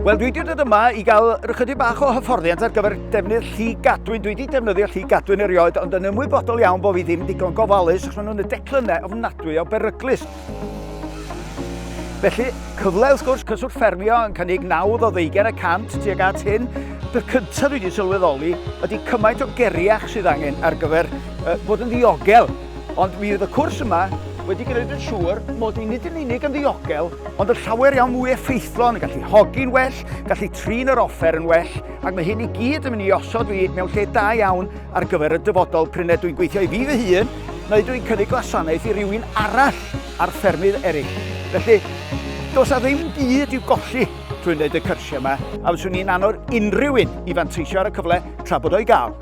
Wel, dwi wedi dod yma i gael rhychydig bach o hyfforddiant ar gyfer defnydd lli gadwyn. Dwi wedi defnyddio lli gadwyn erioed, ond yn ymwybodol iawn bod fi ddim digon gofalus, achos maen nhw'n y declynnau ofnadwy o beryglus. Felly, cyfle wrth gwrs, Cyswllt Ffermio yn cynnig nawdd o ddeugain y cant tuag at hyn. Peth cyntaf dwi wedi sylweddoli ydy cymaint o geriach sydd angen ar gyfer uh, bod yn ddiogel. Ond mi fydd y cwrs yma wedi gwneud yn siŵr mod i nid yn unig yn ddiogel, ond yn llawer iawn mwy effeithlon, yn gallu hogi'n well, gallu trin yr offer yn well, ac mae hyn i gyd yn mynd i osod fi mewn lle da iawn ar gyfer y dyfodol pryd dwi'n gweithio i fi fy hun, neu dwi'n cynnig gwasanaeth i rywun arall ar ffermydd eraill. Felly, does 'na ddim byd i'w golli trwy wneud y cyrsiau yma, a fyswn i'n annog unrhyw un i fanteisio ar y cyfle tra bod o i gael.